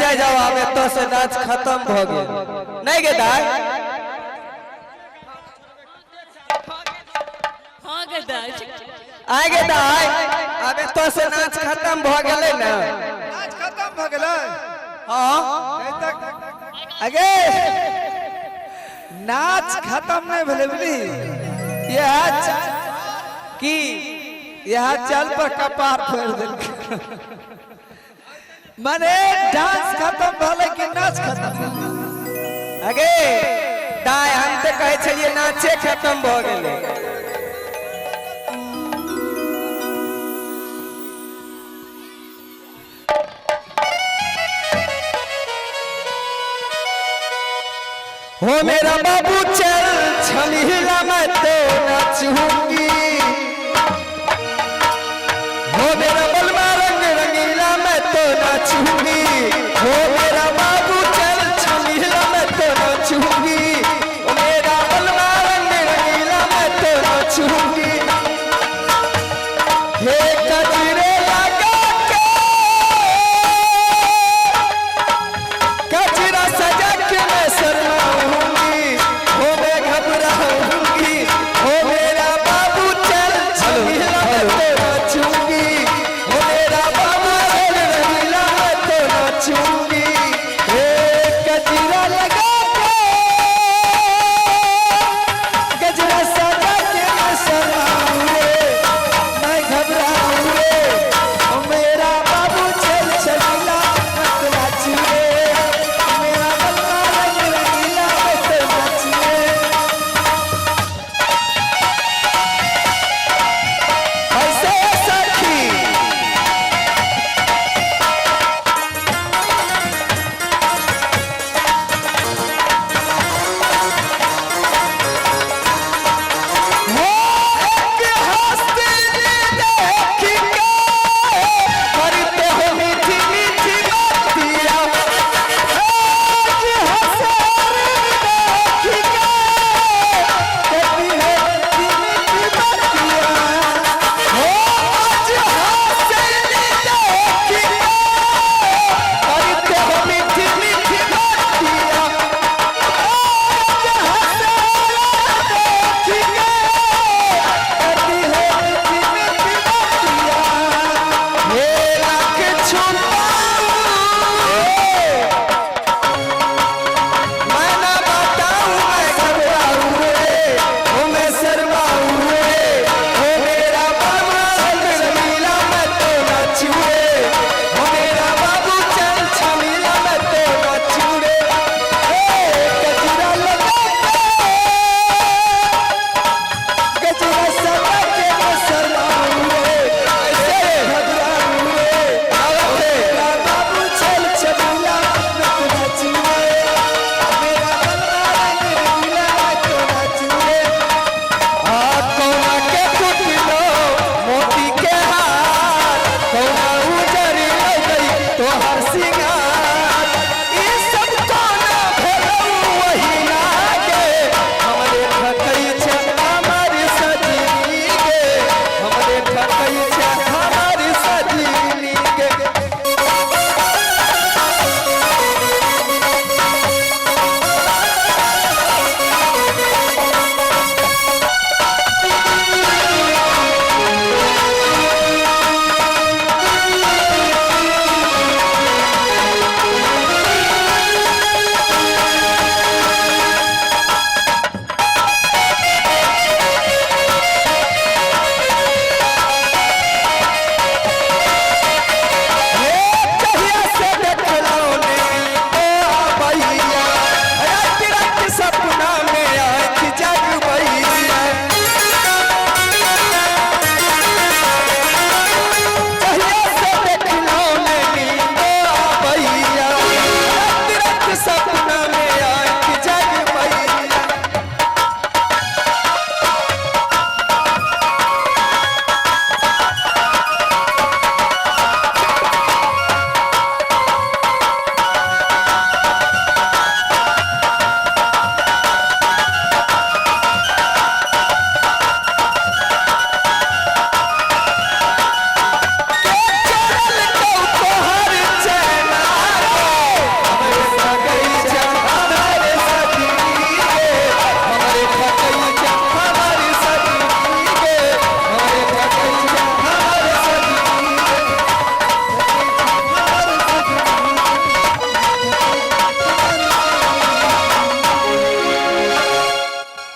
जाय जाओ, आब एतऽ से नाच खत्म भऽ गेल। नहि गे दाय? हाँ गे दाय। आइ गे दाय, आब एतऽ से नाच खत्म भऽ गेलै ने? नाच खत्म भऽ गेलै। हाँ। तक अगे नाच खत्म नहीं भेलै बुझली। यह की यह चल पर कपार फोड़ देलकै। माने डांस खत्म भेलै कि नाच खत्म भेलै? अगे दाय, हम तऽ कहै छलियै नाचे खत्म भऽ गेलै। हो मेरा बाबू चल छमीला, मैं तो नाचूंगी। हो मेरा बलमा रंग रंगीला, मैं तो नाचूंगी। हो मेरा बाबू चल छमीला, मैं तो नाचूंगी। हो मेरा बलमा रंग रंगीला, मैं तो नाचूंगी। हे कजरे लगा के कजरा सजा के मैं शर्माऊंगी, हो मैं घबराऊंगी। हो मेरा बाबू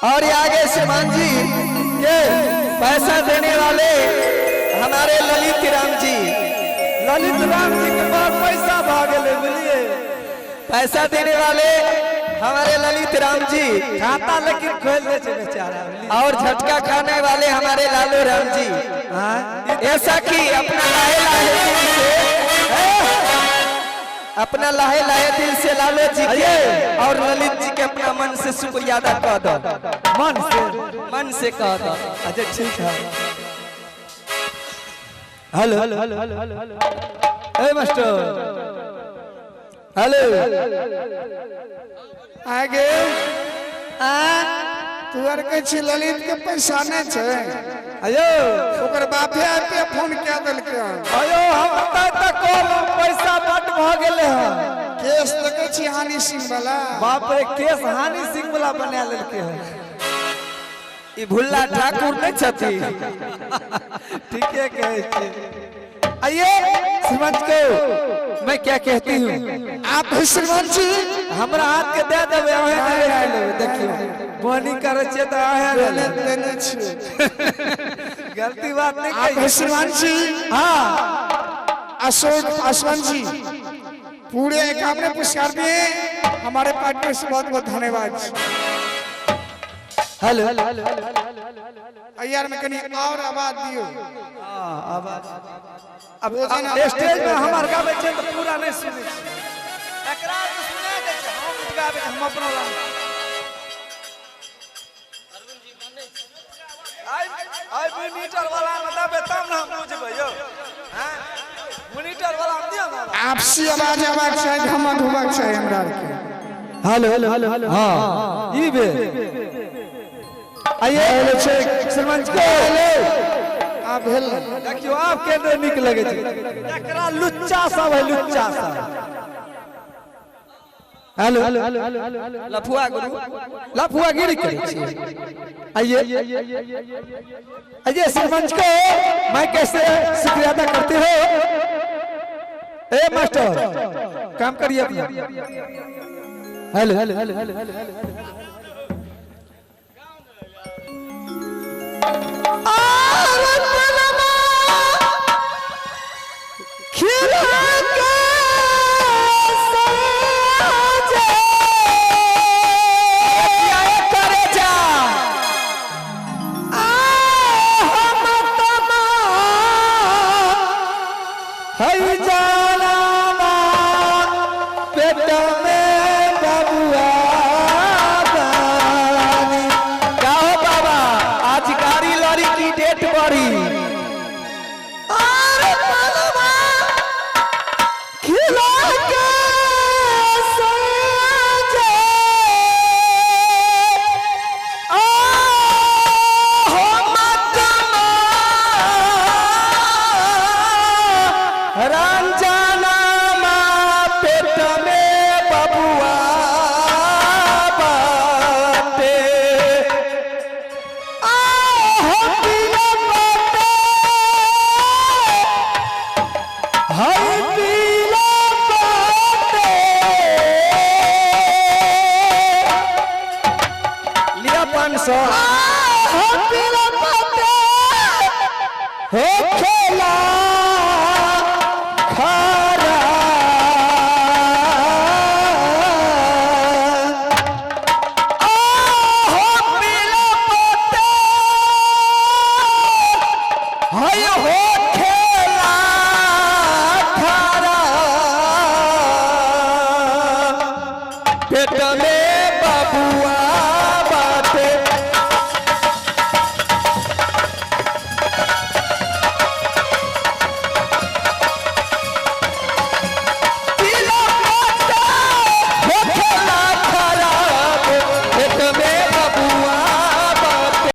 और ये आगे श्रीमान जी के पैसा देने वाले हमारे ललित राम जी। ललित राम जी के पास पैसा भागे ले, बुझलिए? पैसा देने वाले हमारे ललित राम जी। खाता लेकिन खोल दे छे बेचारा। और झटका खाने वाले हमारे लालू राम जी। हाँ? ऐसा कि अपना लाहे लाहे दिल से, अपना लाहे लाहे दिल से लालू जी के और ललित जी के अपना मन से शुक्रिया अदा कह दो। मन से? मन से कह दो। अच्छा ठीक है। हेलो हेलो हेलो हेलो ए मास्टर, हेलो आगे तू आर कहै छी ललित के पैसा नहीं छै। अयो ओकर बापे आके फोन कए देलकै हन। अयो हम तऽ कहलहुँ पैसा बड भऽ गेलै हन। केस देखै छी हानि सिंह वाला। बाप रे, केस हानि सिंह वाला बना लेलकै हन। ई भुल्ला ठाकुर नहीं छथि। ठीके कहै छी। आइए श्रीमंत को मैं क्या कहती हूँ। आप भी श्रीमंत जी हमरा हाथ के दे देबै, अहें नहि राखि लेबै। देखियौ बोनी करै छियै तऽ अहें देने देने छियै। गलती बात नहीं आप कही। श्रीमान जी। हाँ अशोक पासवान जी पूरे एक आपने पुरस्कार दिए, हमारे पार्टनर से बहुत बहुत धन्यवाद। हेलो यार में कहीं और आवाज दियो। आवाज अब स्टेज में हमार गाबै छै तऽ पूरा नहीं सुनै छै। एकरा तऽ सुना दै छै, हम गाबै हम अपनो लाग। आई मोनिटर वाला में देबै तब ने हम बुझबै यौ। हां मोनिटर वाला में दियौ ना। आपसी आवाज आवाज चाहे धमक होबाक चाही हमरा के। हेलो हेलो हेलो हां ई बे आइए हेलो सरपंच को हेलो आप भेल। देखियो आप केना नीक लगे छै। एकरा लुच्चा सब है, लुच्चा सब। हेलो लफुआ गुरु लफुआ गिरी करै छी। आइए आइए सरपंच को मैं कैसे शुक्रिया अदा करते हो। ए मास्टर काम करिए अपना। हेलो हेलो हेलो हेलो पेट में बबुआ।